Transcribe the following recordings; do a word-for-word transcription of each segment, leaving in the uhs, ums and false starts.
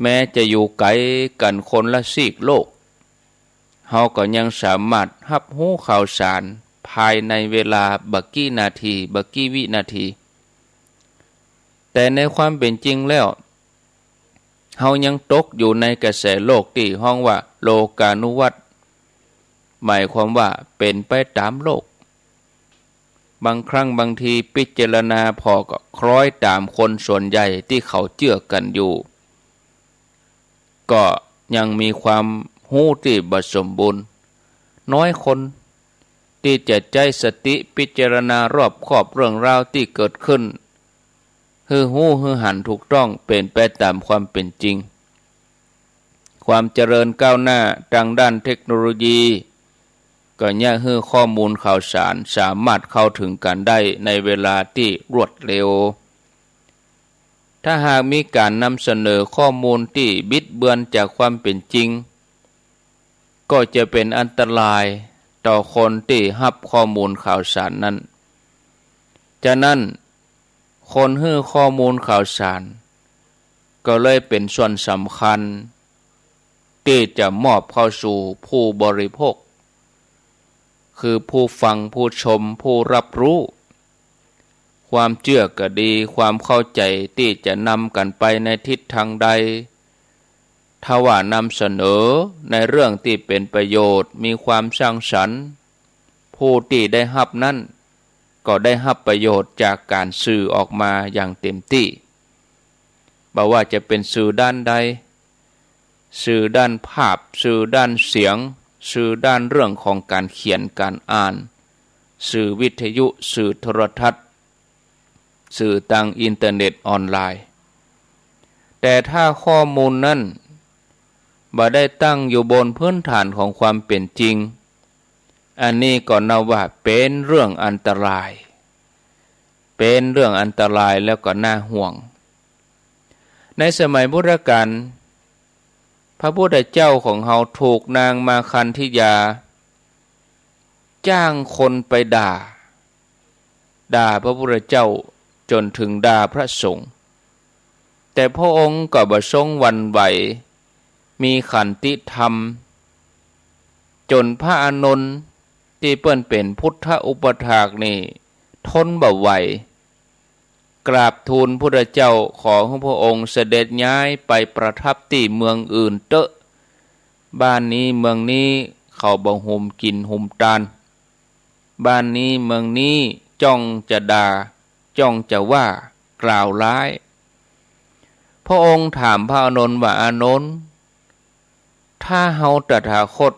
แม้จะอยู่ไก๋กั๋นคนละซีกโลก เฮาก็ยังสามารถฮับฮู้ข่าวสารภายในเวลาบ่กี่นาที บ่กี่วินาที แต่ในความเป๋นจริงแล้ว เฮายังตกอยู่ในกระแสโลกตี้ฮ้องว่าโลกานุวัต หมายความว่าเป๋นไปต๋ามโลก บางครั้งบางทีพิจารณาผ่อก็คล้อยต๋ามคนส่วนใหญ่ตี้เขาเจื้อกั๋นอยู่ ก็ยังมีความฮู้ตี้บ่สมบูรณ์ น้อยคนตี้จะใจ๊สติพิจารณารอบคอบเรื่องราวตี้เกิดขึ้น หื้อฮู้หื้อหันถูกต้องเป๋นไปต๋ามความเป๋นจริง ความเจริญก้าวหน้าตางด้านเทคโนโลยี ก็เยียะหื้อข้อมูลข่าวสารสามารถเข้าเถิงกั๋นได้ในเวลาตี้รวดเร็ว ถ้าหากมีก๋านนำเสนอข้อมูลตี้บิดเบือนจากความเป๋นจริง ก็จะเป๋นอันตรายต่อคนตี้ฮับข้อมูลข่าวสารนั้น ฉะนั้น คนหื้อข้อมูลข่าวสาร ก็เลยเป๋นส่วนสำคัญ ตี้จะมอบเข้าสู่ผู้บริโภค คือผู้ฟัง ผู้ชม ผู้รับรู้ ความเจื้อก็ดี ความเข้าใจ๋ตี้จะนำกั๋นไปในทิศตางใด ถ้าว่านำเสนอในเรื่องตี้เป๋นประโยชน์ มีความสร้างสรรค์ ผู้ตี้ได้ฮับนั้น ก็ได้ฮับประโยชน์จากก๋านสื่อออกมาอย่างเต็มตี้ บ่ว่าจะเป๋นสื่อด้านใด สื่อด้านภาพ สื่อด้านเสียง สื่อด้านเรื่องของก๋านเขียนก๋านอ่าน สื่อวิทยุ สื่อโทรทัศน์ สื่อตางอินเทอร์เน็ตออนไลน์ แต่ถ้าข้อมูลนั้นบ่ได้ตั้งอยู่บนพื้นฐานของความเป๋นจริง อันนี้ก็นับว่าเป๋นเรื่องอันตราย เป๋นเรื่องอันตรายแล้วก็น่าห่วง ในสมัยพุทธกาล พระพุทธเจ้าของเฮาถูกนางมาคันธิยา จ้างคนไปด่า ด่าพระพุทธเจ้าจ๋นเถิงด่าพระสงฆ์ แต่พระองค์ก็บ่ทรงหวั่นไหว มีขันติธรรม จ๋นพระอานนท์ตี้เปิ้นเป๋นพุทธอุปัฏฐากนี่ทนบ่ไหว กราบทูลพุทธเจ้าขอหื้อพระองค์เสด็จย้ายไปประทับตี้เมืองอื่นเต๊อะ บ้านนี้เมืองนี้เขาบ่หุมกิ๋นหุมตาน บ้านนี้เมืองนี้จ้องจะด่า จ้องจะว่ากล่าวร้าย พระองค์ถามพระอานนท์ว่า อานนท์ ถ้าเฮาตถาคต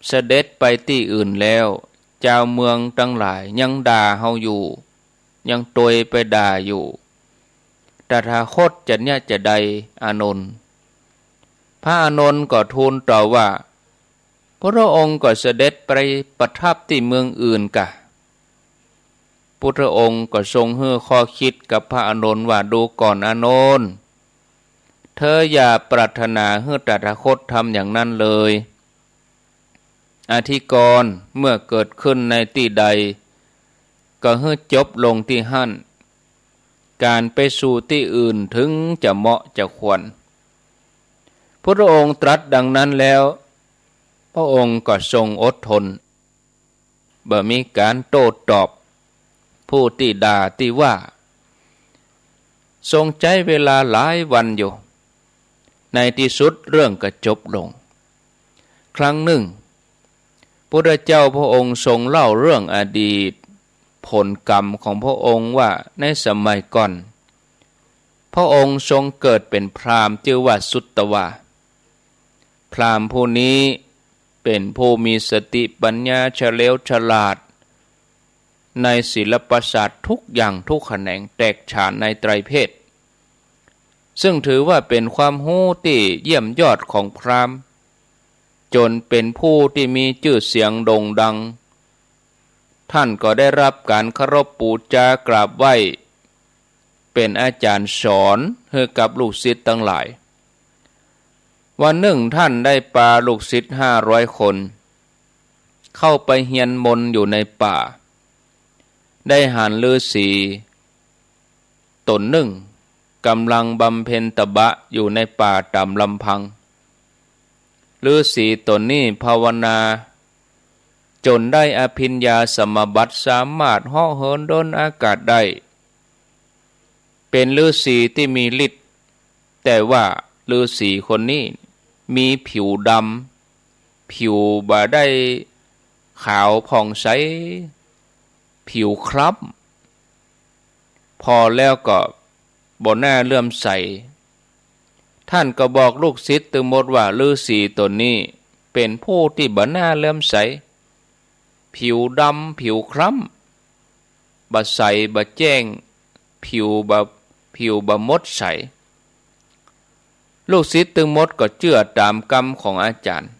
เสด็จไปตี้อื่นแล้ว จาวเมืองตังหลายยังด่าเฮาอยู่ ยังตวยไปด่าอยู่ ตถาคตจะเยียะจาใด อานนท์ พระอานนท์ก็ทูลตอบว่า พระองค์ก็เสด็จไปประทับตี้เมืองอื่นกา พุทธองค์ก็ทรงหื้อข้อคิดกับพระอานนท์ว่า ดูก่อนอานนท์ เธออย่าปรารถนาหื้อตถาคตทำอย่างนั้นเลย อธิกรณ์เมื่อเกิดขึ้นในตี้ใด ก็หื้อจบลงตี้หั้น ก๋านไปสู่ตี้อื่นเถิงจะเหมาะจะควร พุทธองค์ตรัสดังนั้นแล้ว พระองค์ก็ทรงอดทน บ่มีก๋านโต้ตอบผู้ตี้ด่าตี้ว่า ทรงใจ๊เวลาหลายวันอยู่ ในตี้สุดเรื่องก็จบลง ครั้งนึ่ง พุทธเจ้าพระองค์ทรงเล่าเรื่องอดีตผลกรรมของพระองค์ว่าในสมัยก่อน พระองค์ทรงเกิดเป๋นพราหมณ์จื้อว่าสุตวา พราหมณ์ผู้นี้เป๋นผู้มีสติปัญญาเฉลียวฉลาด ในศิลปศาสตร์ทุกอย่างทุกแขนง แตกฉานในไตรเพศ ซึ่งถือว่าเป๋นความฮู้ตี้เยี่ยมยอดของพราหมณ์ จ๋นเป๋นผู้ตี้มีจื้อเสียงโด่งดัง ท่านก็ได้รับก๋านเคารพปู๋จากราบไหว้ เป๋นอาจ๋ารย์สอนหื้อกับลูกศิษย์ตังหลาย วันนึ่งท่านได้ปาลูกศิษย์ห้าร้อยคน เข้าไปเฮียนมนต์อยู่ในป่า ได้หันฤๅษีต๋นนึ่ง ก๋ำลังบำเพ็ญตบะอยู่ในป่าต๋ามลำพัง ฤๅษีต๋นนี้ภาวนาจ๋นได้อภิญญาสมาบัติ สามารถเหาะเหินเดินอากาศได้ เป๋นฤๅษีตี้มีฤทธิ์ แต่ว่าฤๅษีคนนี้มีผิวดำ ผิวบ่ได้ขาวผ่องใส ผิวคล้ำ ผ่อแล้วก็บ่น่าเลื่อมใส ต้านก็บอกลูกศิษย์ตึงหมดว่า ฤๅษีต๋นนี้เป๋นผู้ตี้บ่น่าเลื่อมใส ผิวดำ ผิวคล้ำ บ่ใส บ่แจ้ง ผิวบ่ ผิวบ่หมดใส ลูกศิษย์ตึงหมดก็เจื้อต๋ามกำของอาจ๋ารย์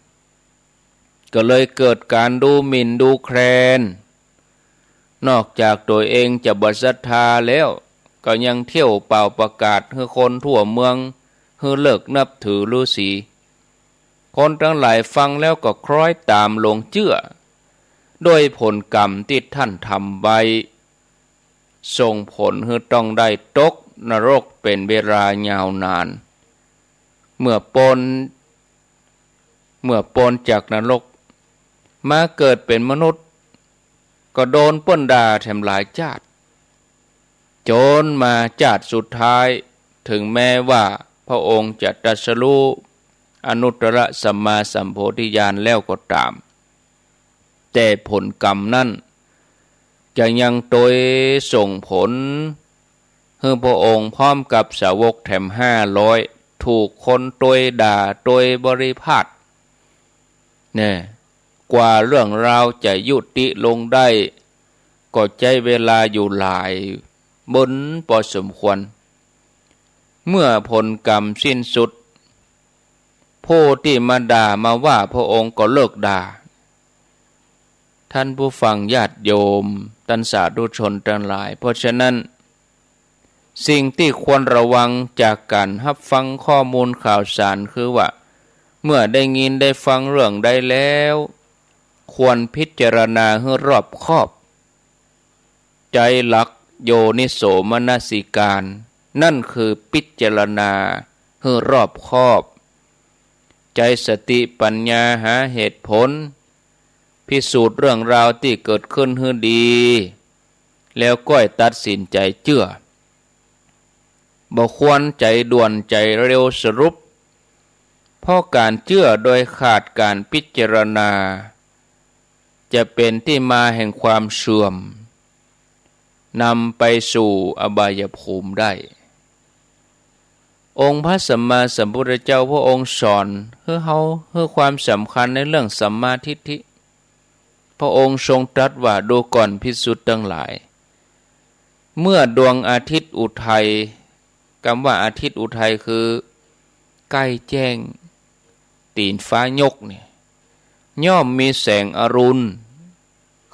ก็เลยเกิดก๋านดูหมิ่นดูแคลน นอกจากตั๋วเองจะบ่ศรัทธาแล้ว ก็ยังเที่ยวเป่าประกาศหื้อคนทั่วเมือง หื้อเลิกนับถือฤๅษี คนตังหลายฟังแล้วก็คล้อยต๋ามหลงเจื้อ ด้วยผลกรรมตี้ต้านทำไว้ ส่งผลหื้อต้องได้ตกนรกเป๋นเวลายาวนาน เมื่อป๊น เมื่อป๊นจากนรก มาเกิดเป๋นมนุษย์ ก็โดนเปิ้นด่าแถมหลายจ๊าด จ๋นมาจ๊าดสุดท้าย เถิงแม้ว่าพระองค์จะตรัสรู้อนุตตรสัมมาสัมโพธิญาณแล้วก็ต๋าม แต่ผลกรรมนั้นจะยังตวยส่งผล หื้อพระองค์พร้อมกับสาวกแถมห้าร้อย ถูกคนตวยด่าตวยบริพาท แน่ กว่าเรื่องราวจะยุติลงได้ ก็ใจ๊เวลาอยู่หลายเบิ่นปอสมควร เมื่อผลกรรมสิ้นสุด ผู้ตี้มาด่ามาว่าพระองค์ก็เลิกด่า ต้านผู้ฟังญาติโยม ต้านสาธุชนตังหลาย เพราะฉะนั้น สิ่งตี้ควรระวังจากก๋านฮับฟังข้อมูลข่าวสารคือว่า เมื่อได้ยินได้ฟังเรื่องใดแล้ว ควรพิจารณาหื้อรอบคอบ ใจ๊หลักโยนิโสมนสิการ นั่นคือพิจารณาหื้อรอบคอบ ใจ๊สติปัญญาหาเหตุผล พิสูจน์เรื่องราวตี้เกิดขึ้นหื้อดี แล้วก้อยตัดสินใจ๋เจื้อ บ่ควรใจ๋ด่วนใจ๋เร็วสรุป เพราะก๋านเจื้อโดยขาดก๋านพิจารณา จะเป๋นตี้มาแห่งความเสื่อม นำไปสู่อบายภูมิได้ องค์พระสัมมาสัมพุทธเจ้าพระองค์สอนหื้อเฮา หื้อความสำคัญในเรื่องสัมมาทิฏฐิ พระองค์ทรงตรัสว่า ดูก่อนภิกษุตังหลาย เมื่อดวงอาทิตย์อุทัย กำว่าอาทิตย์อุทัยคือใก้แจ้ง ตี๋นฟ้ายกเนี่ย ย่อมมีแสงอรุณ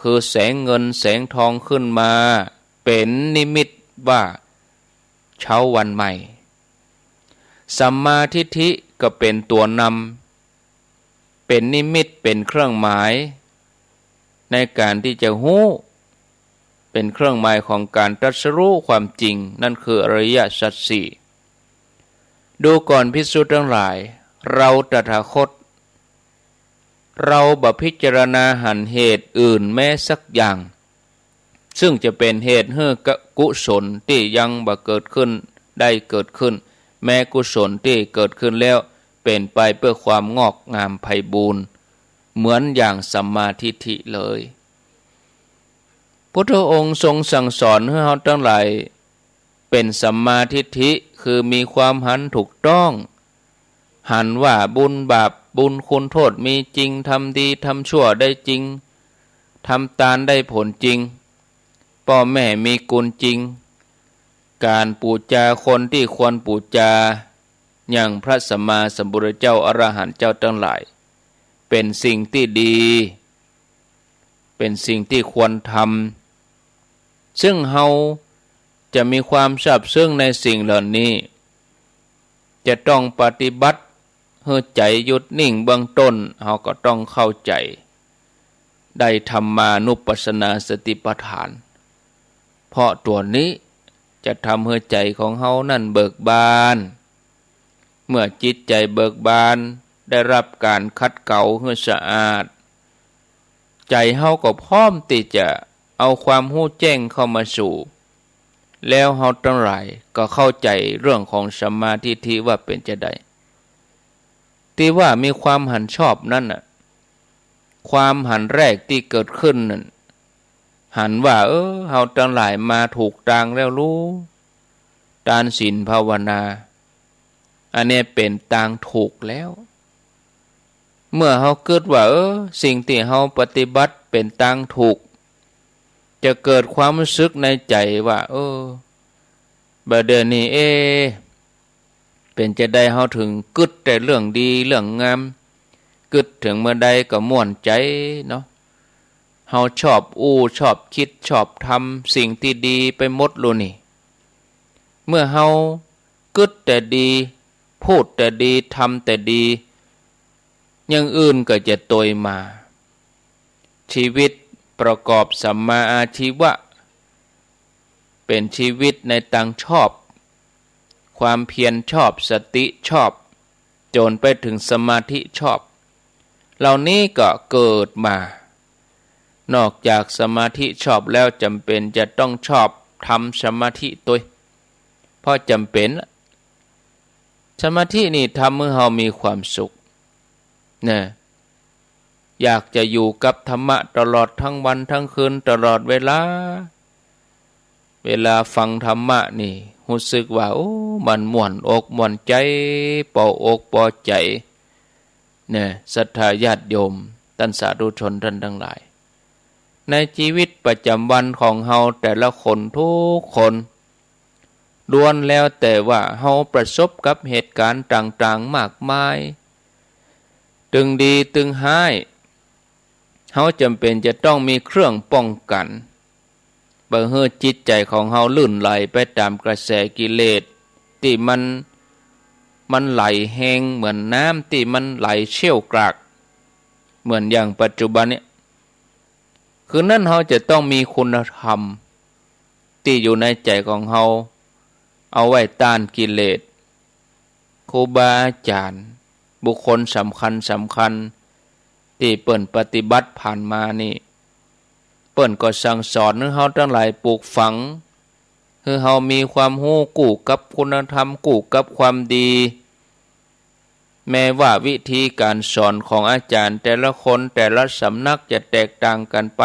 คือแสงเงินแสงทองขึ้นมา เป๋นนิมิตว่าเช้าวันใหม่ สัมมาทิฏฐิก็เป๋นตั๋วนำ เป๋นนิมิต เป๋นเครื่องหมาย ในก๋านตี้จะฮู้ เป๋นเครื่องหมายของก๋านตรัสรู้ความจริง นั่นคืออริยสัจสี่ ดูก่อนภิกษุตังหลาย เราตถาคต เราบ่พิจารณาหันเหตุอื่นแม้สักอย่าง ซึ่งจะเป๋นเหตุหื้อกุศลตี้ยังบ่เกิดขึ้นได้เกิดขึ้น แม้กุศลตี้เกิดขึ้นแล้วเป๋นไปเปื้อความงอกงามไพบูลย์ เหมือนอย่างสัมมาทิฏฐิเลย พุทธองค์ทรงสั่งสอนหื้อเฮาตังหลายเป๋นสัมมาทิฏฐิ คือมีความหันถูกต้อง หันว่าบุญบาปบุญคุณโทษมีจริง ทำดีทำชั่วได้จริง ทำตานได้ผลจริง ป้อแม่มีกุณจริง ก๋านปู๋จาคนตี้ควรปู๋จา อย่างพระสัมมาสัมพุทธเจ้าอรหันต์เจ้าตังหลาย เป๋นสิ่งตี้ดี เป๋นสิ่งตี้ควรทำ ซึ่งเฮาจะมีความซาบซึ้งในสิ่งเหล่านี้ จะต้องปฏิบัติหื้อใจ๋หยุดนิ่งเบื้องต้น เฮาก็ต้องเข้าใจ๋ ได้ธรรมานุปัสสนาสติปัฏฐาน เพราะตั๋วนี้ จะทำหื้อใจ๋ของเฮานั้นเบิกบาน เมื่อจิตใจ๋เบิกบาน ได้ฮับก๋านขัดเกลาหื้อสะอาด ใจ๋เฮาก็พร้อมตี้จะเอาความฮู้แจ้งเข้ามาสู่ แล้วเฮาตังหลายก็เข้าใจ๋เรื่องของสัมมาทิฏฐิว่าเป๋นจาใด ตี้ว่ามีความหันชอบนั้นน่ะ ความหันแรกตี้เกิดขึ้นนั้น หันว่า เออ เฮาตังหลายมาถูกตางแล้วลู ตานศีลภาวนา อันนี้เป๋นตางถูกแล้ว เมื่อเฮากึ๊ดว่า เออ สิ่งตี้เฮาปฏิบัติเป๋นตางถูก จะเกิดความฮู้สึกในใจ๋ว่า เออ บ่าเดี่ยวนี้ เอ๊ะ เป๋นจาใดเฮาเถิงกึ๊ดแต่เรื่องดีเรื่องงาม กึ๊ดเถิงเมื่อใดก็ม่วนใจ๋เนาะ เฮาชอบอู้ ชอบกึ๊ด ชอบทำสิ่งตี้ดีไปหมดลูนี่ เมื่อเฮากึ๊ดแต่ดี พูดแต่ดี ทำแต่ดี อย่างอื่นก็จะตวยมา ชีวิตประกอบสัมมาอาชีวะ เป๋นชีวิตในตางชอบ ความเพียรชอบ สติชอบ จ๋นไปเถิงสมาธิชอบ เหล่านี้ก็เกิดมา นอกจากสมาธิชอบแล้วจ๋ำเป๋นจะต้องชอบทำสมาธิตวย เพราะจ๋ำเป๋น สมาธินี่ทำหื้อเฮามีความสุขนะ อยากจะอยู่กับธรรมะตลอดทั้งวันทั้งคืน ตลอดเวลา เวลาฟังธรรมะนี่ ฮู้สึกว่า โอ้ มันม่วนอกม่วนใจ๋ ปอบอกปอใจ๋ เนี่ย ศรัทธาญาติโยม ต้านสาธุชนต้านตังหลาย ในชีวิตประจ๋ำวันของเฮาแต่ละคนทุกคน ล้วนแล้วแต่ว่าเฮาประสบกับเหตุก๋ารณ์ต่างๆ มากมาย ตึงดีตึงฮ้าย เฮาจ๋ำเป๋นจะต้องมีเครื่องป้องกั๋น บ่หื้อจิตใจ๋ของเฮาลื่นไหลไปต๋ามกระแสกิเลส ตี้มัน มันไหลแฮงเหมือนน้ำตี้มันไหลเชี่ยวกราก เหมือนอย่างปัจจุบันเนี่ย คือนั้นเฮาจะต้องมีคุณธรรม ตี้อยู่ในใจ๋ของเฮา เอาไว้ต้านกิเลส ครูบาอาจ๋ารย์ บุคคลสำคัญสำคัญ ตี้เปิ้นปฏิบัติผ่านมานี่ เปิ้นก็สั่งสอนหื้อเฮาตังหลายปลูกฝัง หื้อเฮามีความฮู้กู้กับคุณธรรม กู้กับความดี แม้ว่าวิธีก๋านสอนของอาจ๋ารย์แต่ละคนแต่ละสำนักจะแตกต่างกั๋นไป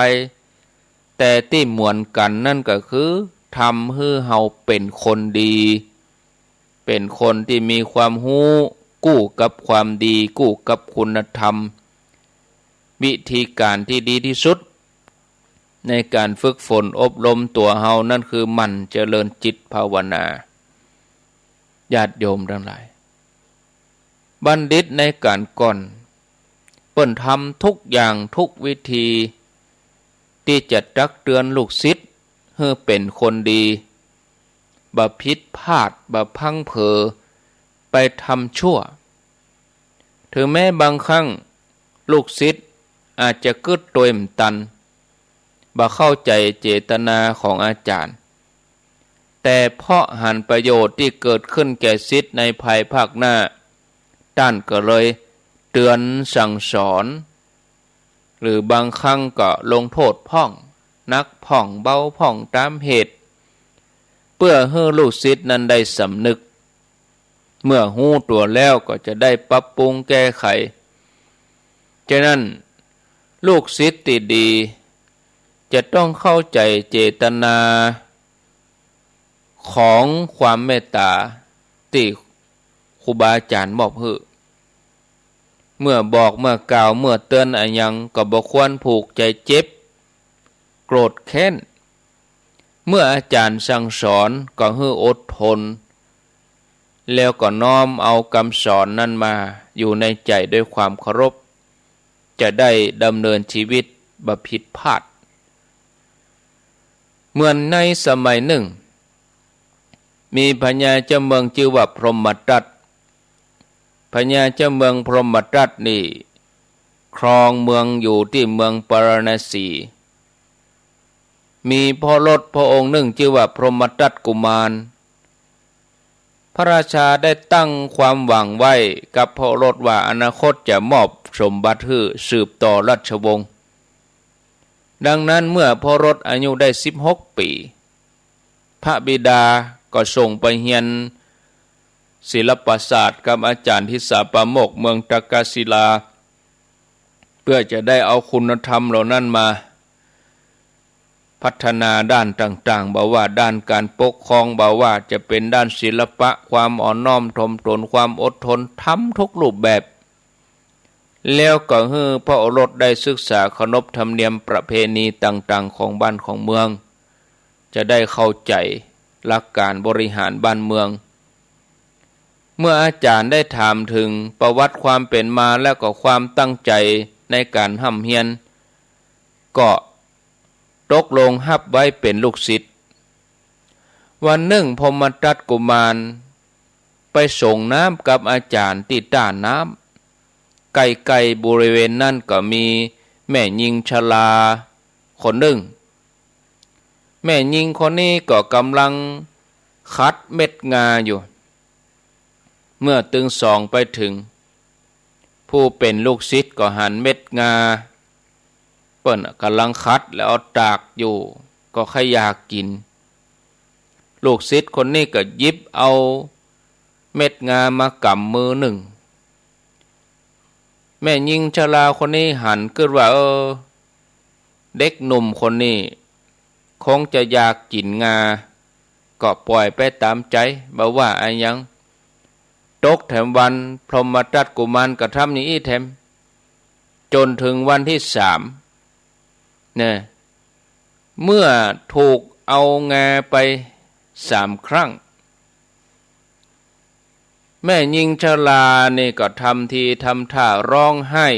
แต่ตี้เหมือนกั๋นนั้นก็คือ ทำหื้อเฮาเป๋นคนดี เป๋นคนตี้มีความฮู้ กู้กับความดี กู้กับคุณธรรม วิธีก๋านตี้ดีตี้สุด ในก๋านฝึกฝนอบรมตั๋วเฮานั้นคือหมั่นเจริญจิตภาวนา ญาติโยมตังหลาย บัณฑิตในก๋านก่อน เปิ้นทำทุกอย่างทุกวิธี ตี้จะตักเตือนลูกศิษย์หื้อเป๋นคนดี บ่ผิดพลาด บ่พลั้งเผลอ ไปทำชั่ว เถิงแม้บางครั้งลูกศิษย์อาจจะกึ๊ดตวยบ่ตัน บ่เข้าใจ๋เจตนาของอาจ๋ารย์ แต่เพราะหันประโยชน์ตี้เกิดขึ้นแก่ศิษย์ในภายภาคหน้า ต้านก็เลยเตือนสั่งสอน หรือบางครั้งก็ลงโต้ษพ่อง หนักพ่อง เบาพ่อง ต๋ามเหตุ เปื้อหื้อลูกศิษย์นั้นได้สำนึก เมื่อฮู้ตั๋วแล้วก็จะได้ปรับปรุงแก้ไข ฉะนั้นลูกศิษย์ตี้ดี จะต้องเข้าใจ๋เจตนา ของความเมตต๋าตี้ครูบาอาจ๋ารย์มอบหื้อ เมื่อบอก เมื่อกล่าว เมื่อเตือนอะหยังก็บ่ควรผูกใจ๋เจ็บ โกรธแค้น เมื่ออาจ๋ารย์สั่งสอนก็หื้ออดทน แล้วก็น้อมเอากำสอนนั้นมาอยู่ในใจ๋ด้วยความเคารพ จะได้ดำเนินชีวิตบ่ผิดพลาด เหมือนในสมัยนึ่ง มีพญาเจ้าเมืองจื้อว่าพรหมทัต พญาเจ้าเมืองพรหมทัตนี่ ครองเมืองอยู่ตี้เมืองปาราณสี มีพ่อรถพระองค์นึ่งจื้อว่าพรหมทัตกุมาร พระราชาได้ตั้งความหวังไว้กับพ่อรถว่าอนาคตจะมอบสมบัติหื้อสืบต่อราชวงศ์ ดังนั้นเมื่อพ่อรถอายุได้สิบหกปี๋ พระบิดาก็ส่งไปเฮียนศิลปศาสตร์กับอาจ๋ารย์ทิสาปาโมกข์เมืองตักกศิลา เพื่อจะได้เอาคุณธรรมเหล่านั้นมาพัฒนาด้านต่างๆ บ่ว่าด้านการปกครอง บ่ว่าจะเป๋นด้านศิลปะ ความอ่อนน้อมถ่อมตน ความอดทน ทำทุกรูปแบบ แล้วก็หื้อพระโอรสได้ศึกษาขนบธรรมเนียมประเพณีต่างๆ ของบ้านของเมือง จะได้เข้าใจ๋หลักการบริหารบ้านเมือง เมื่ออาจ๋ารย์ได้ถามเถิงประวัติความเป๋นมา และก็ความตั้งใจ๋ในก๋านฮ่ำเฮียน ก็ตกลงฮับไว้เป๋นลูกศิษย์ วันนึ่งพรหมทัตกุมารไปสรงน้ำกับอาจ๋ารย์ตี้ต้าน้ำ ใก้ๆ บริเวณนั้นก็มีแม่ญิงชราคนนึ่ง แม่ญิงคนนี้ก็ก่ำลังขัดเม็ดงาอยู่ เมื่อตึงสองไปเถิง ผู้เป๋นลูกศิษย์ก็หันเม็ดงา เปิ้นก่ำลังขัดแล้วเอาตากอยู่ ก็ใค่อยากกิ๋น ลูกศิษย์คนนี้ก็หยิบเอาเม็ดงามากำมือนึ่ง แม่ญิงชราคนนี้หันกึ๊ดว่า เออ เด็กหนุ่มคนนี้คงจะอยากกิ๋นงา ก็ป่อยไปต๋ามใจ๋ บ่ว่าอะหยัง ตกแถมวันพรหมทัตกุมารก็ทำอย่างอี้แถม จ๋นเถิงวันตี้สาม นะ เมื่อถูกเอางาไปสามครั้ง แม่ญิงชรานี่ก็ทำทีทำท่าฮ้องไห้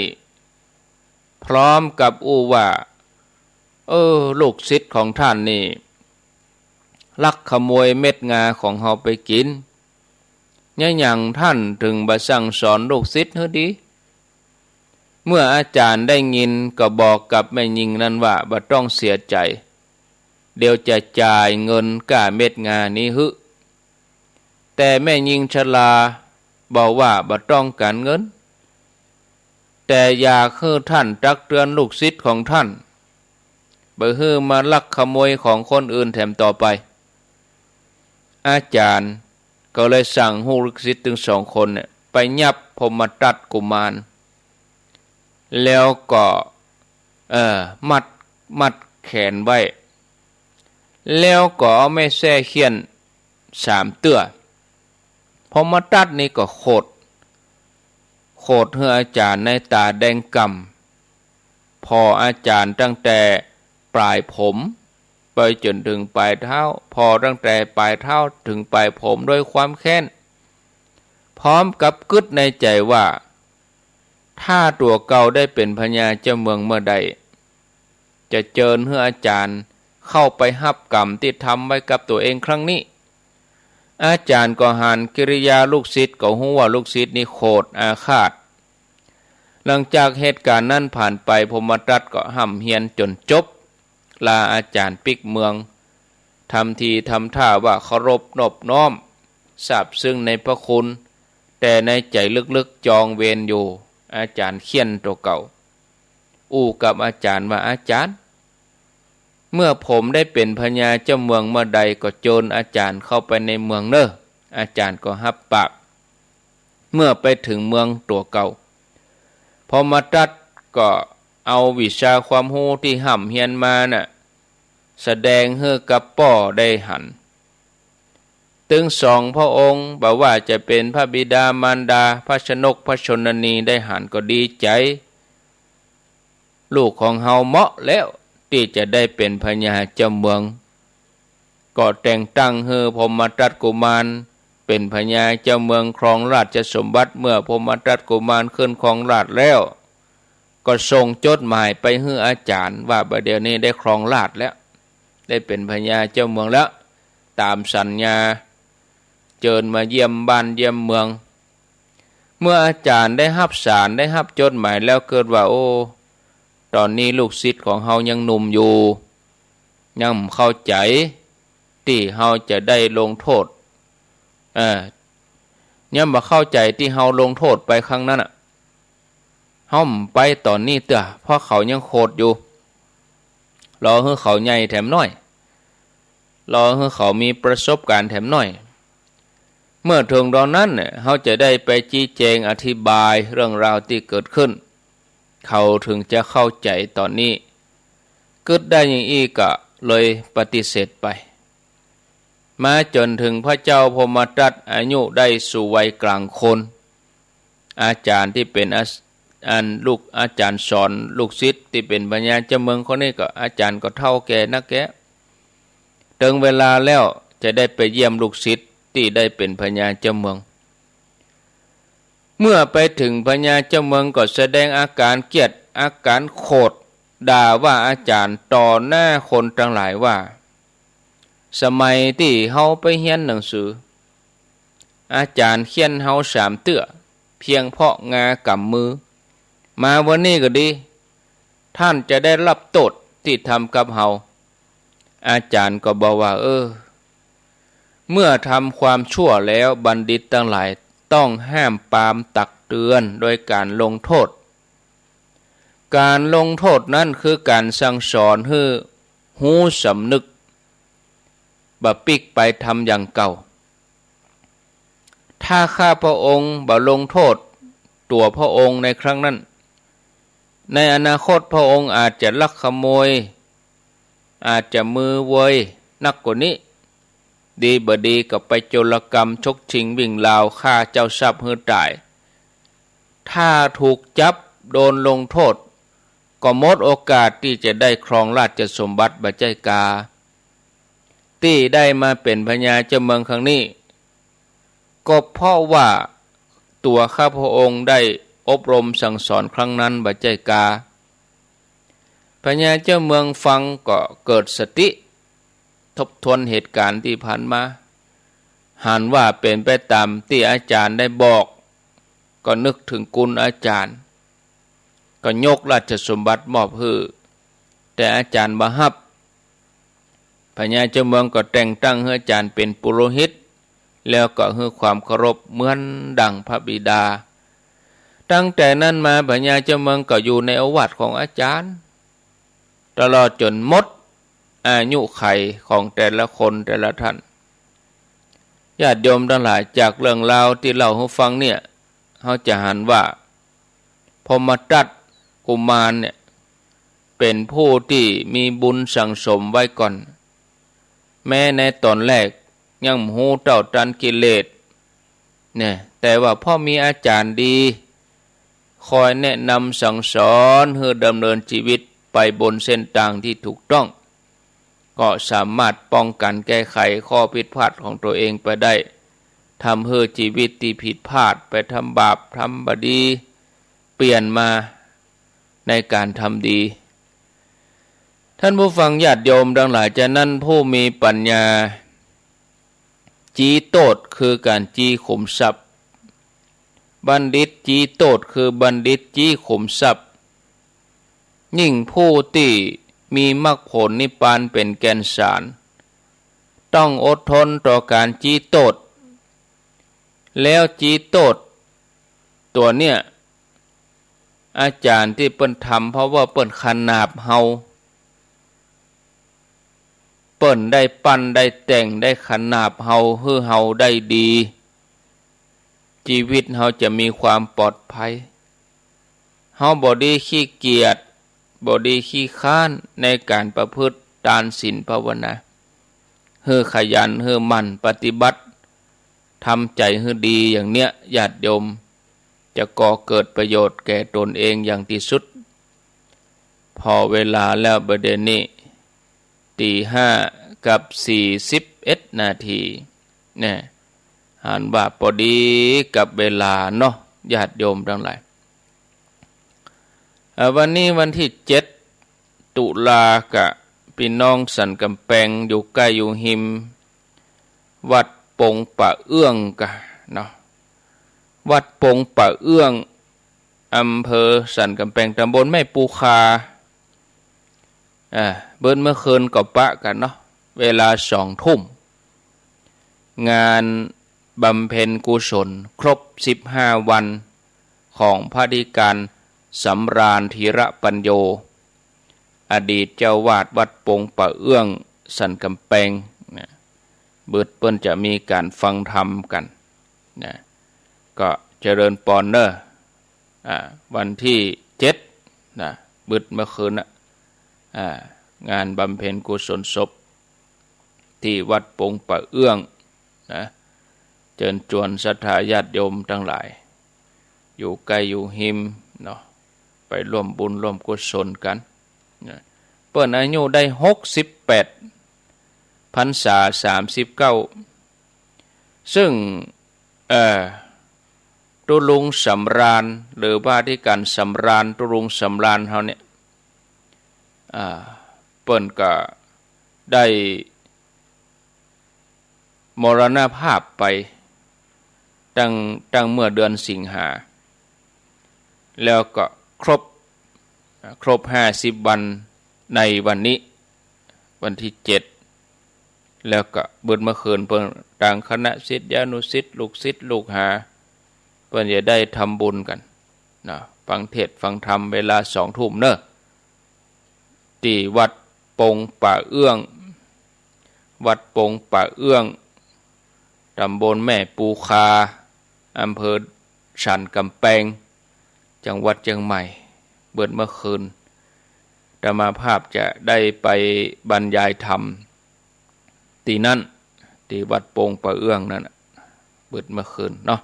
พร้อมกับอู้ว่า เออ ลูกศิษย์ของต้านนี่ลักขโมยเม็ดงาของเฮาไปกิ๋น ยะหยังต้านเถิงบ่สั่งสอนลูกศิษย์หื้อดี เมื่ออาจ๋ารย์ได้ยินก็บอกกับแม่ญิงนั้นว่า บ่ต้องเสียใจ๋ เดี๋ยวจะจ่ายเงินก้าเม็ดงานี้หื้อ แต่แม่ญิงชราบอกว่าบ่ต้องก๋านเงิน แต่อยากหื้อต้านตักเตือนลูกศิษย์ของต้าน บ่หื้อมาลักขโมยของคนอื่นแถมต่อไป อาจ๋ารย์ก็เลยสั่งหื้อลูกศิษย์ตึงสองคนเนี่ยไปยับพรหมทัตกุมาร แล้วก็ เอ่อ มัด มัดแขนไว้ แล้วก็เอาไม้แส้เฆี่ยนสามเตื้อ พรหมทัตนี่ก็โขด โขดหื้ออาจ๋ารย์ในต๋าแดงก่ำ ผ่ออาจ๋ารย์ตั้งแต่ปลายผมไปจ๋นเถิงปลายเท้า ผ่อตั้งแต่ปลายเท้าเถิงปลายผมด้วยความแค้น พร้อมกับกึ๊ดในใจ๋ว่า ถ้าตั๋วเก่าได้เป๋นพญาเจ้าเมืองเมื่อใด จะเจิญหื้ออาจ๋ารย์เข้าไปฮับกรรมตี้ทำไว้กับตั๋วเองครั้งนี้ อาจ๋ารย์ก็หันกิริยาลูกศิษย์ก็ฮู้ว่าลูกศิษย์นี่โขดอาฆาต หลังจากเหตุก๋ารณ์นั้นผ่านไป พรหมทัตก็ฮ่ำเฮียนจ๋นจบ ลาอาจ๋ารย์ปิ๊กเมือง ทำทีทำท่าว่าเคารพนอบน้อม ซาบซึ้งในพระคุณ แต่ในใจ๋ลึกๆ จองเวรอยู่ อาจ๋ารย์เฆี่ยนตั๋วเก่า อู้กับอาจ๋ารย์ว่า อาจ๋ารย์ เมื่อผมได้เป๋นพญาเจ้าเมืองเมื่อใดก็เจิญอาจ๋ารย์เข้าไปในเมืองเน่อ อาจ๋ารย์ก็ฮับปาก เมื่อไปเถิงเมืองตั๋วเก่า พรหมทัตก็เอาวิชาความฮู้ตี้ฮ่ำเฮียนมาน่ะ แสดงหื้อกับป้อได้หัน ตึงสองพระองค์ บ่ว่าจะเป๋นพระบิดามารดา พระชนก พระชนนีได้หันก็ดีใจ๋ ลูกของเฮาเหมาะแล้วตี้จะได้เป๋นพญาเจ้าเมือง ก็แต่งตั้งหื้อพรหมทัตกุมารเป๋นพญาเจ้าเมืองครองราชสมบัติ เมื่อพรหมทัตกุมารขึ้นครองราชย์แล้ว ก็ส่งจดหมายไปหื้ออาจ๋ารย์ว่า บ่าเดี่ยวนี้ได้ครองราชย์แล้ว ได้เป๋นพญาเจ้าเมืองแล้ว ต๋ามสัญญา เจิญมาเยี่ยมบ้านเยี่ยมเมือง เมื่ออาจ๋ารย์ได้ฮับสาร ได้ฮับจดหมายแล้วกึ๊ดว่า โอ้ ต๋อนนี้ลูกศิษย์ของเฮายังหนุ่มอยู่ ยังบ่เข้าใจ๋ตี้เฮาจะได้ลงโต้ษ เออ ยังบ่เข้าใจ๋ตี้เฮาลงโต้ษไปครั้งนั้นน่ะ เฮาบ่ไปต๋อนนี้เตื้อ เพราะเขายังโขดอยู่ รอหื้อเขาใหญ่แถมหน้อย รอหื้อเขามีประสบการณ์แถมหน้อย เมื่อเถิงต๋อนนั้นเนี่ย เฮาจะได้ไปชี้แจงอธิบายเรื่องราวตี้เกิดขึ้น เขาเถิงจะเข้าใจ๋ต๋อนนี้ กึ๊ดได้อย่างอี้ก็เลยปฏิเสธไป มาจ๋นเถิงพระเจ้าพรหมทัตอายุได้สู่วัยกลางคน อาจ๋ารย์ตี้เป๋นอา อันลูกอาจ๋ารย์สอนลูกศิษย์ตี้เป๋นพญาเจ้าเมืองคนนี้ก็ อาจ๋ารย์ก็เฒ่าแก่นักแก่ เถิงเวลาแล้วจะได้ไปเยี่ยมลูกศิษย์ตี้ได้เป๋นพญาเจ้าเมือง เมื่อไปเถิงพญาเจ้าเมืองก็แสดงอาก๋านเกลียด อาก๋านโขด ด่าว่าอาจ๋ารย์ต่อหน้าคนตังหลายว่า สมัยตี้เฮาไปเฮียนหนังสือ อาจ๋ารย์เฆี่ยนเฮาสามเตื้อ เพียงเพราะงากำมือ มาวันนี้ก็ดี ต้านจะได้ฮับโต้ษตี้ทำกับเฮา อาจ๋ารย์ก็บอกว่า เออ เมื่อทำความชั่วแล้วบัณฑิตตังหลายต้องห้ามปรามตักเตือนโดยก๋านลงโต้ษ ก๋านลงโต้ษนั้นคือก๋านสั่งสอนหื้อฮู้สำนึก บ่ปิ๊กไปทำอย่างเก่า ถ้าข้าพระองค์บ่ลงโต้ษตั๋วพระองค์ในครั้งนั้น ในอนาคตพระองค์อาจจะลักขโมย อาจจะมือเวยนักกว่านี้ ดีบ่ดีก็ไปโจรกรรมฉกชิงวิ่งราวฆ่าเจ้าทรัพย์หื้อต๋าย ถ้าถูกจับโดนลงโต้ษ ก็หมดโอกาสตี้จะได้ครองราชสมบัติบ่ใจ้กา ตี้ได้มาเป๋นพญาเจ้าเมืองครั้งนี้ ก็เพราะว่าตั๋วข้าพระองค์ได้อบรมสั่งสอนครั้งนั้นบ่ใจ้กา พญาเจ้าเมืองฟังก็เกิดสติ ทบทวนเหตุก๋ารณ์ตี้ผ่านมา หันว่าเป๋นไปต๋ามตี้อาจ๋ารย์ได้บอก ก็นึกเถิงคุณอาจ๋ารย์ ก็ยกราชสมบัติมอบหื้อ แต่อาจ๋ารย์บ่ฮับ พญาเจ้าเมืองก็แต่งตั้งหื้ออาจ๋ารย์เป๋นปุโรหิต แล้วก็หื้อความเคารพเหมือนดั่งพระบิดา ตั้งแต่นั้นมาพญาเจ้าเมืองก็อยู่ในโอวาทของอาจ๋ารย์ ตลอดจ๋นหมดอายุขัยของแต่ละคนแต่ละท่าน ญาติโยมตังหลาย จากเรื่องราวตี้เล่าหื้อฟังเนี่ย เฮาจะหันว่า พรหมทัตกุมารเนี่ย เป๋นผู้ตี้มีบุญสั่งสมไว้ก่อน แม้ในต๋อนแรกยังบ่ฮู้เต้าตันกิเลสเนี่ย แต่ว่าเพราะมีอาจ๋ารย์ดี คอยแนะนำสั่งสอนหื้อดำเนินจีวิตไปบนเส้นตางตี้ถูกต้อง ก็สามารถป้องกันแก้ไขข้อผิดพลาดของตั๋วเองไปได้ ทำหื้อจีวิตตี้ผิดพลาดไปทำบาปทำบ่ดี เปลี่ยนมาในก๋านทำดี ท่านผู้ฟังญาติโยมตังหลาย ฉะนั้นผู้มีปัญญา จี้โต้ษคือก๋านจี้ขุมทรัพย์ บัณฑิตจี้โต้ษคือบัณฑิตจี้ขุมทรัพย์ ยิ่งผู้ตี้มีมรรคผลนิพพานเป๋นแก่นสาร ต้องอดทนต่อก๋านจี้โต้ษ แล้วจี้โต้ษตั๋วเนี่ย อาจ๋ารย์ตี้เปิ้นทำ เพราะว่าเปิ้นขนาบเฮา เปิ้นได้ปั้นได้แต่งได้ขนาบเฮา หื้อเฮาได้ดี จีวิตเฮาจะมีความปลอดภัย เฮาบ่ดีขี้เกียจ บ่ดีขี้คร้านในก๋านประพฤติตานศีลภาวนา หื้อขยัน หื้อหมั่นปฏิบัติ ทำใจ๋หื้อดีอย่างเนี้ย ญาติโยม จะก่อเกิดประโยชน์แก่ตนเองอย่างตี้สุด ผ่อเวลาแล้วบ่าเดี่ยวนี้ ตี๋ห้ากับสี่สิบเอ็ดนาที แน่ หันว่าปอดีกับเวลาเนาะ ญาติโยมตังหลาย เอ่อ วันนี้วันตี้เจ็ดตุลา กะปี้น้องสันก๋ำแปงอยู่ใก้อยู่ฮิม วัดปงป่าเอื้องกะเนาะ วัดปงป่าเอื้อง อำเภอสันก๋ำแปง ตำบลแม่ปูคา อ่า เบิดเมื่อคืนก็ปะกั๋นเนาะ เวลาสองทุ่ม งานบำเพ็ญกุศลครบสิบห้าวันของพระอธิการสำราญธีระปัญโญ อดีตเจ้าวาดวัดปงป่าเอื้องสันกำแปงนะ เบิดเปิ้นจะมีก๋านฟังธรรมกั๋นนะ ก็เจริญปอนเน่อ อ่า วันที่เจ็ดนะ เบิดเมื่อคืนน่ะ อ่า งานบำเพ็ญกุศลศพ ตี้วัดปงป่าเอื้องนะ เจิญจวนศรัทธาญาติโยมตังหลาย อยู่ใก้อยู่ฮิมเนาะ ไปร่วมบุญร่วมกุศลกั๋นนะ เปิ้นอายุได้หกสิบแปด พรรษาสามสิบเก้า ซึ่ง เอ่อ ตุ๊ลุงสำราญ หรือพระอธิการสำราญ ตุ๊ลุงสำราญเฮาเนี่ย อ่า เปิ้นก็ได้มรณภาพไป ตั้ง ตั้งเมื่อเดือนสิงหา แล้วก็ครบ อ่า ครบห้าสิบวันในวันนี้ วันที่เจ็ด แล้วก็เบิดเมื่อคืนเปิ้น ตางคณะศิษยานุศิษย์ ลูกศิษย์ลูกหา เปิ้นจะได้ทำบุญกั๋นนะ ฟังเทศน์ฟังธรรมเวลาสองทุ่มเน่อ ตี้วัดปงป่าเอื้อง วัดปงป่าเอื้อง ตำบลแม่ปูคา อำเภอสันกำแปง จังหวัดเจียงใหม่ เบิดเมื่อคืน อาตมาภาพจะได้ไปบรรยายธรรมตี้นั่น ตี้วัดปงป่าเอื้องนั่นน่ะ เบิดเมื่อคืนเนาะ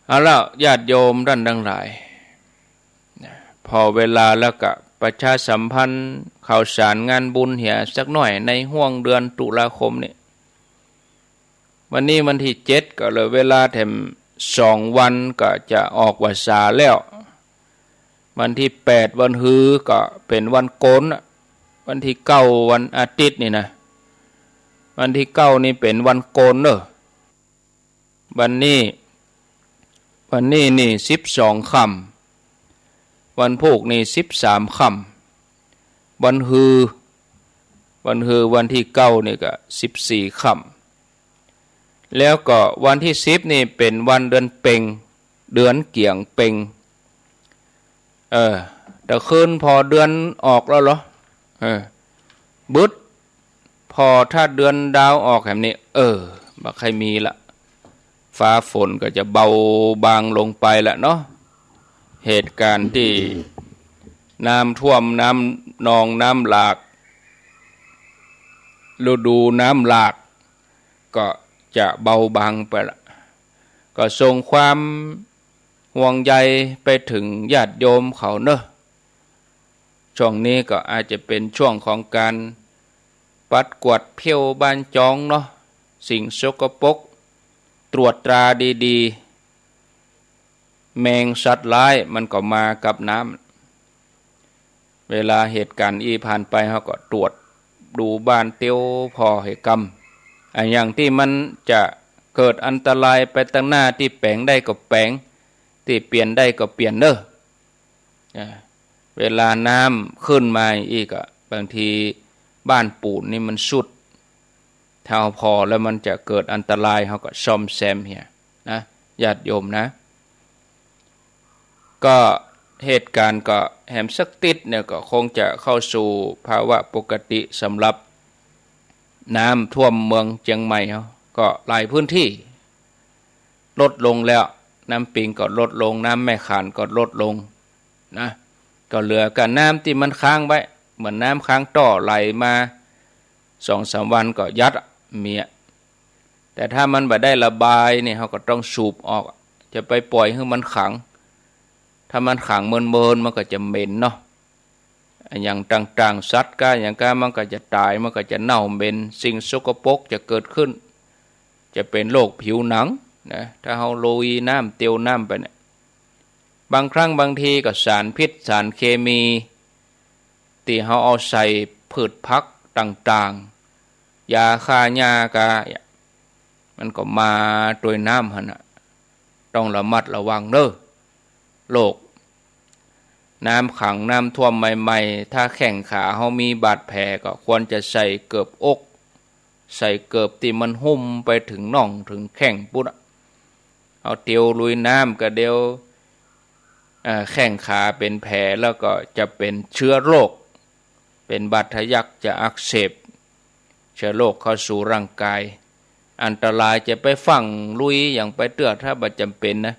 เอาละ ญาติโยมต้านตังหลาย พอเวลาแล้วก็ประชาสัมพันธ์ข่าวสารงานบุญเหียสักหน้อย ในฮ่วงเดือนตุลาคมนี่ วันนี้วันที่เจ็ด ก็เหลือเวลาแถมสองวันก็จะออกพรรษาแล้ว วันที่แปด วันฮือก็เป๋นวันโกนน่ะ วันที่เก้า วันอาทิตย์นี่นะ วันที่เก้านี่เป๋นวันโกนเน่อ วันนี้ วันนี้นี่สิบสองค่ำ วันพูกนี่สิบสามค่ำ วันฮือ วันฮือวันที่เก้านี่ก็สิบสี่ค่ำ แล้วก็วันที่สิบนี่เป๋นวันเดือนเป็ง เดือนเกี๋ยงเป็ง เออ แต่คืนพอเดือนออกแล้วเหรอ เออ บึด พอถ้าเดือนดาวออกแหมนี่ เออ บ่ใค่มีละ ฟ้าฝนก็จะเบาบางลงไปละเนาะ เหตุการณ์ตี้น้ำท่วม น้ำนอง น้ำหลาก ฤดูน้ำหลาก ก็จะเบาบางไปละ ก็ส่งความห่วงใยไปเถิงญาติโยมเขาเนาะ ช่วงนี้ก็อาจจะเป๋นช่วงของก๋านปัดกวาดเผี้ยวบ้านจองเนาะ สิ่งสกปรก ตรวจตราดีๆ แมงสัตว์ร้ายมันก็มากับน้ำ เวลาเหตุก๋ารณ์อี้ผ่านไป เฮาก็ตรวจดูบ้านเตียวผ่อหื้อกำ อะหยังตี้มันจะเกิดอันตรายไปตังหน้า ตี้แป๋งได้ก็แป๋ง ตี้เปลี่ยนได้ก็เปลี่ยนเน่อ อ่า เวลาน้ำขึ้นมาอี้ก็ บางทีบ้านปูนนี่มันทรุด ถ้าผ่อแล้วมันจะเกิดอันตราย เฮาก็ซ่อมแซมเหียนะ ญาติโยมนะ ก็เหตุก๋ารณ์ก็แหมสักติ๊ดเนี่ย ก็คงจะเข้าสู่ภาวะปกติสำหรับน้ำท่วมเมืองเจียงใหม่เฮา ก็หลายพื้นตี้ลดลงแล้ว น้ำปิงก็ลดลง น้ำแม่ขานก็ลดลงนะ ก็เหลือก้าน้ำตี้มันค้างไว้ เหมือนน้ำค้างต้อไหลมาสองสามวันก็ยัดอะ มีอะ แต่ถ้ามันบ่ได้ระบายนี่ เฮาก็ต้องสูบออก จะไปปล่อยหื้อมันขัง ถ้ามันขังเมินๆ มันก็จะเหม็นเนาะ อะหยังต่างๆ สัตว์ก้าหยังก้า มันก็จะต๋าย มันก็จะเน่าเหม็น สิ่งสกปรกจะเกิดขึ้น จะเป๋นโรคผิวหนังนะ ถ้าเฮาลุยน้ำ เตียวน้ำไปเนี่ย บางครั้งบางทีก็สารพิษ สารเคมี ตี้เฮาเอาใส่พืชผักต่างๆ ยาฆ่าหญ้าก้า มันก็มาตวยน้ำหั้นน่ะ ต้องระมัดระวังเน่อ โรค น้ำขังน้ำท่วมใหม่ๆ ถ้าแข้งขาเฮามีบาดแผลก็ควรจะใส่เกิบอก ใส่เกิบตี้มันหุ้มไปเถิงน่องเถิงแข้งปุ้นอะ เอาเตียวลุยน้ำก็เดี๋ยว เอ่อ แข้งขาเป๋นแผลแล้วก็จะเป๋นเจื้อโรค เป๋นบาดทะยัก จะอักเสบ เจื้อโรคเข้าสู่ร่างกาย อันตราย จะไปฟั่งลุยหยังไปเตื้อถ้าบ่จ๋ำเป๋นนะ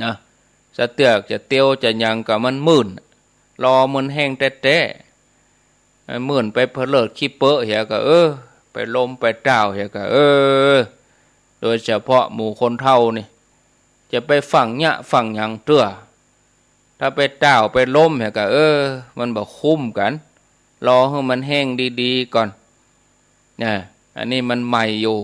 นะ สะเตื้อจะเตียวจะหยังก็มันมื่น ลอมันแห้งแต๊ๆ มันมื่นไปเผลิดขี้เปอะเหียก็ เออ ไปล้มไปต้าวเหียก็ เออ โดยเฉพาะหมู่คนเฒ่านี่ จะไปฟั่งเยียะฟั่งหยังเตื้อ ถ้าไปต้าวไปล้มเหียก็ เออ มันบ่คุ้มกั๋น ลอหื้อมันแห้งดีๆ ก่อน นะ อันนี้มันใหม่อยู่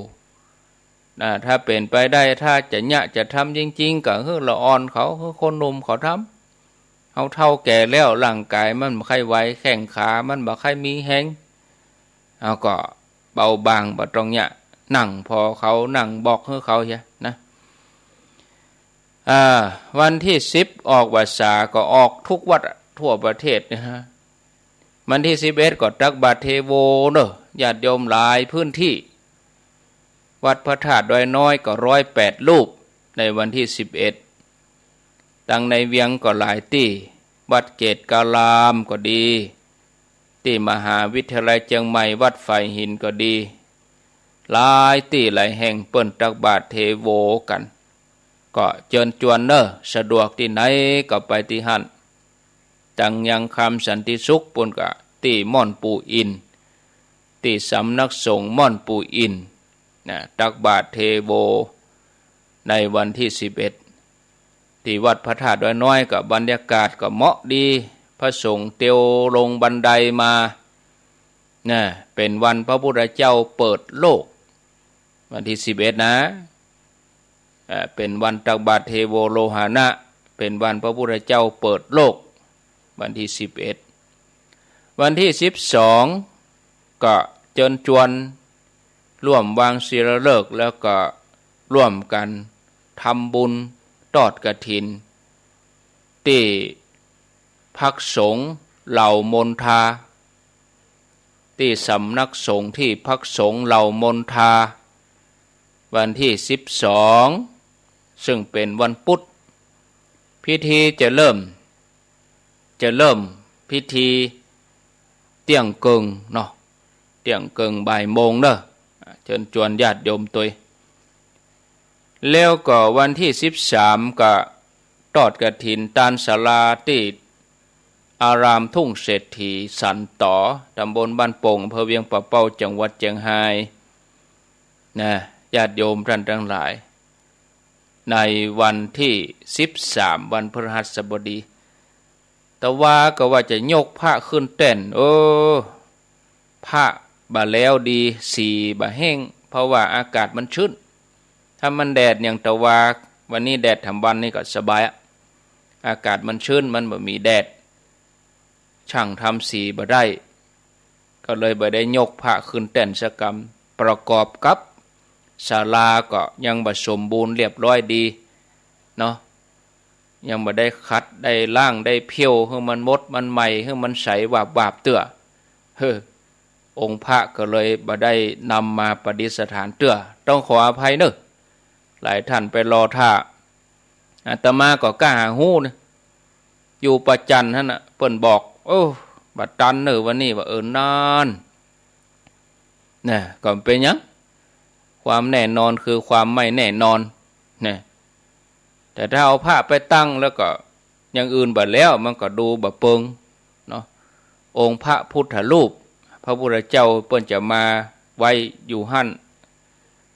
นะ ถ้าเป๋นไปได้ ถ้าจะเยียะจะทำจริงๆ ก็หื้อละอ่อนเขา หื้อคนหนุ่มเขาทำ เฮาเฒ่าแก่แล้ว ร่างกายมันบ่ใค่ไหว แข้งขามันบ่ใค่มีแฮง เฮาก็เบาบาง บ่ต้องเยียะ นั่งผ่อเขา นั่งบอกหื้อเขาเหียนะ อ่า วันตี้สิบออกพรรษาก็ออกทุกวัดทั่วประเทศนะฮะ วันตี้สิบเอ็ดก็ตักบาตรเทโวเนาะ ญาติโยมหลายพื้นตี้ วัดพระธาตุดอยน้อยก็ร้อยแปดรูป ในวันตี้สิบเอ็ด ตังในเวียงก็หลายตี้ วัดเกตการามก็ดี ตี้มหาวิทยาลัยเจียงใหม่ วัดฝายหินก็ดี หลายตี้หลายแห่งเปิ้นตักบาตรเทโวกั๋น ก็เจิญจวนเนาะ สะดวกตี้ไหนก็ไปตี้หั้น ตังยังคำสันติสุขปุ้นก็ตี้ม่อนปู่อินทร์ ตี้สำนักสงฆ์ม่อนปู่อินทร์นะ ตักบาตรเทโว ในวันตี้สิบเอ็ด ตี้วัดพระธาตุดอยน้อยก็บรรยากาศก็เหมาะดี พระสงฆ์เตียวลงบันไดมานะ เป๋นวันพระพุทธเจ้าเปิดโลก วันตี้สิบเอ็ดนะ เอ่อ เป๋นวันตักบาตรเทโวโรหณะ เป๋นวันพระพุทธเจ้าเปิดโลก วันตี้สิบเอ็ด วันตี้สิบสองก็เจิญจวนร่วมวางศิลาฤกษ์ แล้วก็ร่วมกั๋นทำบุญตอดกฐิน ตี้พักสงฆ์เหล่ามณฑา ตี้สำนักสงฆ์ตี้พักสงฆ์เหล่ามณฑา วันตี้สิบสอง ซึ่งเป๋นวันปุ๊ด พิธีจะเริ่ม จะเริ่มพิธีเตี้ยงเกิ่งเนาะ เตี้ยงเกิ่งบ่ายโมงเนาะ เจิญจวนญาติโยมตวย แล้วก็วันตี้สิบสามก็ตอดกฐินตานศาลาตี้อารามทุ่งเศรษฐีสันต๋อ ตำบลบ้านโป่ง อำเภอเวียงป่าเป้า จังหวัดเจียงฮายนะ ญาติโยมต้านตังหลาย ในวันตี้สิบสาม วันพฤหัสบดี ตะวาก็ว่าจะยกพระขึ้นแต้น เออ พระบ่แล้วดี สีบ่แห้ง เพราะว่าอากาศมันชื้น ถ้ามันแดดอย่างตะวา วันนี้แดดทั้งวันนี่ก็สบายอะ อากาศมันชื้น มันบ่มีแดด จ้างทำสีบ่ได้ ก็เลยบ่ได้ยกพระขึ้นแต้นสักกำ ประกอบกับศาลาก็ยังบ่สมบูรณ์เรียบร้อยดีเนาะ ยังบ่ได้ขัด ได้ล้าง ได้เผี้ยวหื้อมันหมด มันใหม่ หื้อมันใสวาบๆ เตื้อ เฮ้อ องค์พระก็เลยบ่ได้นำมาประดิษฐานเตื้อ ต้องขออภัยเนาะ หลายท่านไปรอท่า อาตมาก็ก้าหาฮู้นะ อยู่ประจันหั้นน่ะ เปิ้นบอก โอ้ บ่ตันเนาะวันนี้ ว่า เออ นั่น นะ ก็เป๋นหยัง ความแน่นอนคือความไม่แน่นอนนะ แต่ถ้าเอาพระไปตั้งแล้วก็อย่างอื่นบ่แล้ว มันก็ดูบ่เปิงเนาะ องค์พระพุทธรูป พระพุทธเจ้าเปิ้นจะมาไว้อยู่หั้น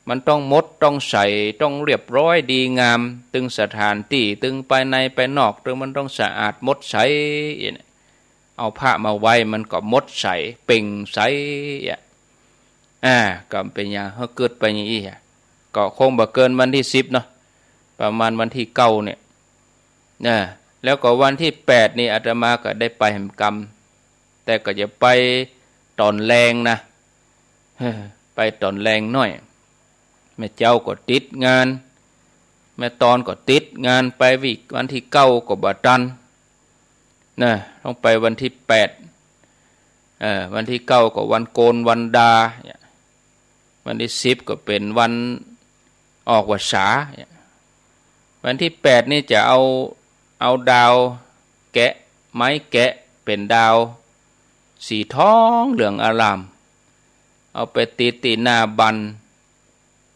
มันต้องหมด ต้องใส ต้องเรียบร้อยดีงาม ตึงสถานตี้ ตึงภายในภายนอก ตึงมันต้องสะอาดหมดใส เอาพระมาไว้มันก็หมดใส เปล่งใสอะ อ่า ก็เป๋นอย่างหื้อกึ๊ดไปอย่างอี้อะ ก็คงบ่เกินวันตี้สิบเนาะ ประมาณวันตี้เก้าเนี่ยนะ แล้วก็วันตี้แปดนี่อาตมาก็ได้ไปแหมกำ แต่ก็จะไปต๋อนแลงนะ เฮ้อ ไปต๋อนแลงหน้อย แม่เจ๊าก็ติดงาน แม่ตอนก็ติดงาน ไปวิกวันตี้เก้าก็บ่ตัน นะ ต้องไปวันตี้แปด เออ วันตี้เก้าก็วันโกณวันดาเนี่ย วันตี้สิบก็เป๋นวันออกพรรษาเนี่ย วันตี้แปดนี่จะเอา เอาดาวแกะ ไม้แกะเป๋นดาวสีทองเหลืองอร่าม เอาไปติดตี้หน้าบัน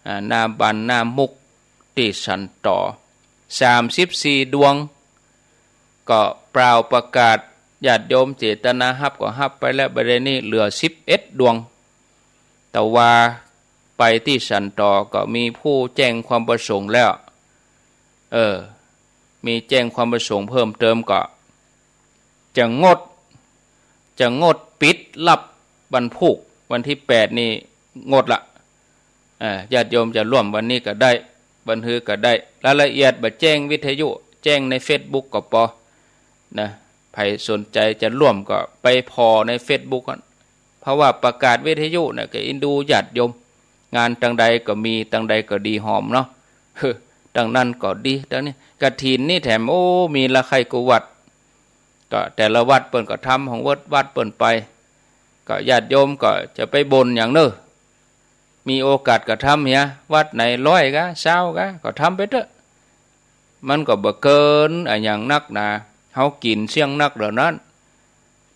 อ่า หน้าบันหน้ามุกตี้สันตอ สามสิบสี่ดวง ก็เป่าประกาศ ญาติโยมเจตนาฮับก็ฮับไปแล้ว บ่าเดี่ยวนี้เหลือสิบเอ็ดดวง แต่ว่าไปตี้สันตอก็มีผู้แจ้งความประสงค์แล้ว เออ มีแจ้งความประสงค์เพิ่มเติมก็ จะงด จะงดปิดฮับวันพูก วันตี้แปดนี่งดละ เอ่อ ญาติโยมจะร่วมวันนี้ก็ได้ วันฮือก็ได้ รายละเอียดบ่าแจ้งวิทยุ แจ้งในเฟซบุ๊กก็ปอ นะ ใผสนใจ๋จะร่วมก็ไปผ่อในเฟซบุ๊กก่อน เพราะว่าประกาศวิทยุเนี่ยก็อินดูญาติโยม งานตังใดก็มี ตังใดก็ดีหอมเนาะ ตังนั้นก็ดี ตังนี้ กฐินนี่แถม โอ้ มีละใค่กู้วัด ก็แต่ละวัดเปิ้นก็ทำของวัด วัดเปิ้นไป ก็ญาติโยมก็จะไปบนอย่างเน่อ มีโอกาสก็ทำเหีย วัดไหนร้อยกา ซาวกา ก็ทำไปเต๊อะ มันก็บ่เกินอะหยังนักหนา เฮากิ๋นเสี้ยงนักเหล่านั้น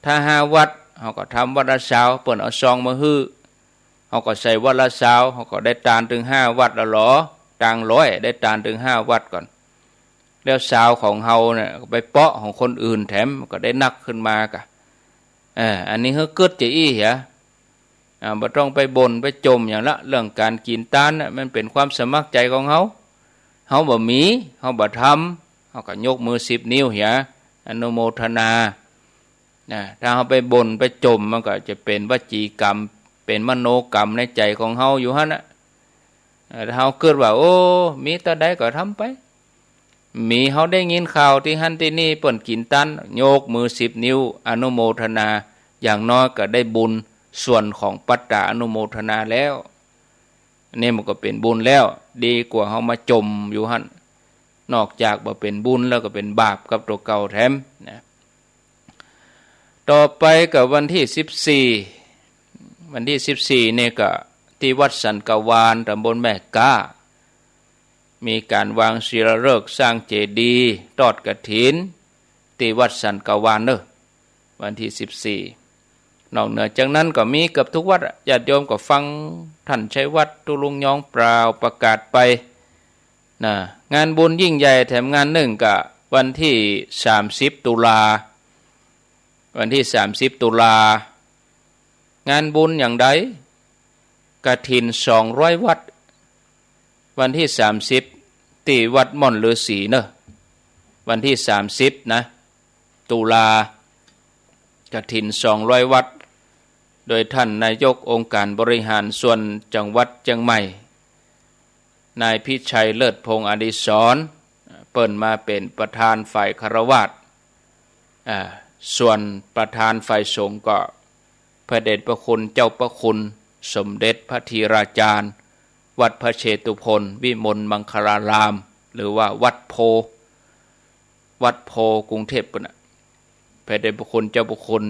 ถ้าห้าวัด เฮาก็ทำวัดละซาว เปิ้นเอาซองมาหื้อ เฮาก็ใส่วัดละซาว เฮาก็ได้ตานตึงห้าวัดแล้วลอ ตางร้อยได้ตานตึงห้าวัดก่อน แล้วซาวของเฮาเนี่ยก็ไปเปาะของคนอื่นแถม ก็ได้นักขึ้นมากา เออ อันนี้เฮากึ๊ดจะอี้เหีย อ่า บ่ต้องไปบ่นไปจ่มอย่างละ เรื่องก๋านกิ๋นตานน่ะ มันเป๋นความสมัครใจ๋ของเฮา เฮาบ่มี เฮาบ่ทำ เฮาก็ยกมือสิบนิ้วเหีย อนุโมทนา นะ ถ้าเฮาไปบ่นไปจ่ม มันก็จะเป๋นวจีกรรม เป๋นมโนกรรมในใจ๋ของเฮาอยู่หั้นน่ะ เอ่อ ถ้าเฮากึ๊ดว่า โอ้ มีตาใดก็ทำไป มี เฮาได้ยินข่าวตี้หั้นตี้นี่เปิ้นกิ๋นตาน ยกมือสิบนิ้ว อนุโมทนา อย่างน้อยก็ได้บุญส่วนของปัตตาอนุโมทนาแล้ว นี่มันก็เป๋นบุญแล้ว ดีกว่าเฮามาจ่มอยู่หั้น นอกจากบ่าเป๋นบุญแล้วก็เป๋นบาปกับตั๋วเก่าแถมนะ ต่อไปก็วันตี้สิบสี่ วันตี้สิบสี่นี่ก็ตี้วัดสันกะวาล ต๋ำบลแม่ก๊า มีก๋านวางศิลาฤกษ์สร้างเจดีย์ ตอดกฐิน ตี้วัดสันกะวาลเน่อ วันตี้สิบสี่ นอกเหนือจากนั้นก็มีเกือบทุกวัดอะ ญาติโยมก็ฟังต้านชัยวัฒน์ ตุ๊ลุงยอง เป่าประกาศไป นะ งานบุญยิ่งใหญ่แถมงานนึ่งก็วันตี้สามสิบตุลา วันตี้สามสิบตุลา งานบุญอย่างใด กฐินสองร้อยวัด วันตี้สามสิบ ตี้วัดม่อนฤๅษีเน่อ วันตี้สามสิบนะ ตุลา กฐินสองร้อยวัด โดยต้านนายกองค์ก๋านบริหารส่วนจังหวัดเจียงใหม่ นายพิชัยเลิศพงษ์อดิศร เปิ้นมาเป๋นประธานฝ่ายฆราวาส อ่า ส่วนประธานฝ่ายสงฆ์ก็พระเดชพระคุณเจ้าพระคุณสมเด็จพระธีราจารย์ วัดพระเชตุพนวิมลมังคลาราม หรือว่าวัดโพธิ์ วัดโพธิ์กรุงเทพฯปุ้นน่ะ พระเดชพระคุณเจ้าพระคุณ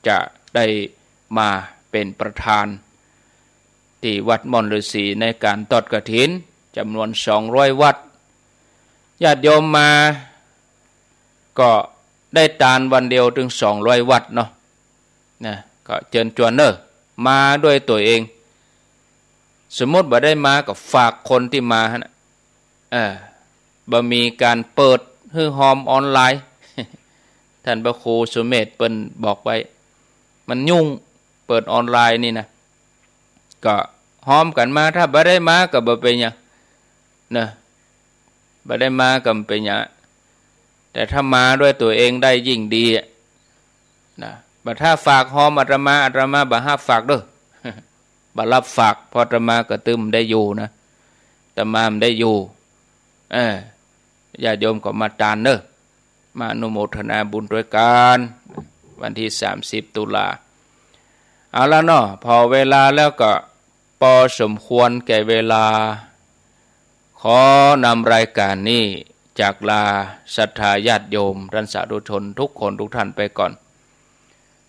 จะได้มาเป๋นประธาน ตี้วัดม่อนฤๅษีในก๋านตอดกฐินจ๋ำนวนสองร้อยวัด ญาติโยมมาก็ได้ตานวันเดียวตึงสองร้อยวัดเนาะ นะ ก็เจิญจวนเน่อ มาด้วยตั๋วเอง สมมุติบ่ได้มาก็ฝากคนตี้มาหั้นน่ะ เออ บ่มีก๋านเปิดหื้อฮอมออนไลน์ ต้านพระครูสุเมธเปิ้นบอกไว้ มันยุ่ง เปิดออนไลน์นี่นะ ก็ฮอมกั๋นมา ถ้าบ่ได้มาก็บ่เป๋นหยัง นะ บ่ได้มาก็บ่เป๋นหยัง แต่ถ้ามาด้วยตั๋วเองได้ยิ่งดีอะ นะ บ่าถ้าฝากฮอมอาตมา อาตมาบ่ฮับฝากเน่อ บ่ฮับฝาก เพราะอาตมาก็ตึงได้อยู่นะ อาตมาบ่ได้อยู่ เออ ญาติโยมก็มาตานเน่อ มาอนุโมทนาบุญตวยกั๋น วันตี้สามสิบตุลา เอาละเนาะ ผ่อเวลาแล้วก็ปอสมควรแก่เวลา ขอนำรายก๋านนี้ จากลาศรัทธาญาติโยม ต้านสาธุชนกู้คนกู้ต้านไปก่อน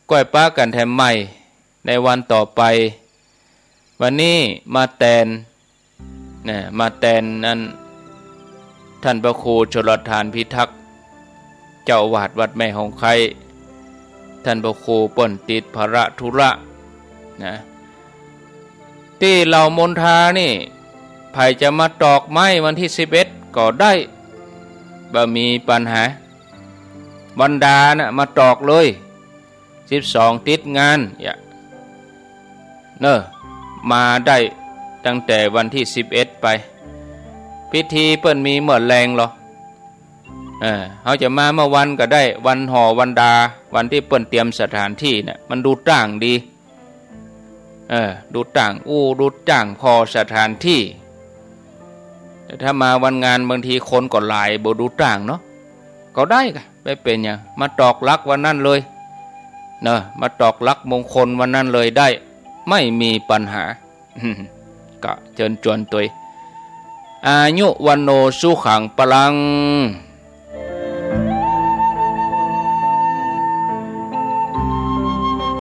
ก้อยปะกั๋นแถมใหม่ในวันต่อไป วันนี้มาแตน นะ มาแตนอัน ต้านพระครูชลทานพิทักษ์ เจ้าอาวาสวัดแม่หงไคร้ ต้านพระครูเปิ้นติดภาระธุระ นะ ตี้เหล่ามนทานี่ ใผจะมาตอกไม้วันตี้สิบเอ็ดก็ได้ บ่มีปัญหา วันดานะมาตอกเลย สิบสองติดงาน อย่า เน่อ มาได้ตั้งแต่วันตี้สิบเอ็ดไป พิธีเปิ้นมีเมื่อแลงลอ เออ เฮาจะมาเมื่อวันก็ได้ วันห่อวันดา วันตี้เปิ้นเตรียมสถานตี้น่ะ มันดูตั้งดี เออ ดูตั้งอู้ ดูตั้งผ่อสถานตี้ แต่ถ้ามาวันงานบางทีคนก็หลาย บ่ดูตั้งเนาะ ก็ได้กะ บ่เป๋นหยัง มาตอกหลักวันนั้นเลย เนาะ มาตอกหลักมงคลวันนั้นเลยได้ ไม่มีปัญหา ก็เจิญจวนตวย อายุ วัณโณ สุขัง พลัง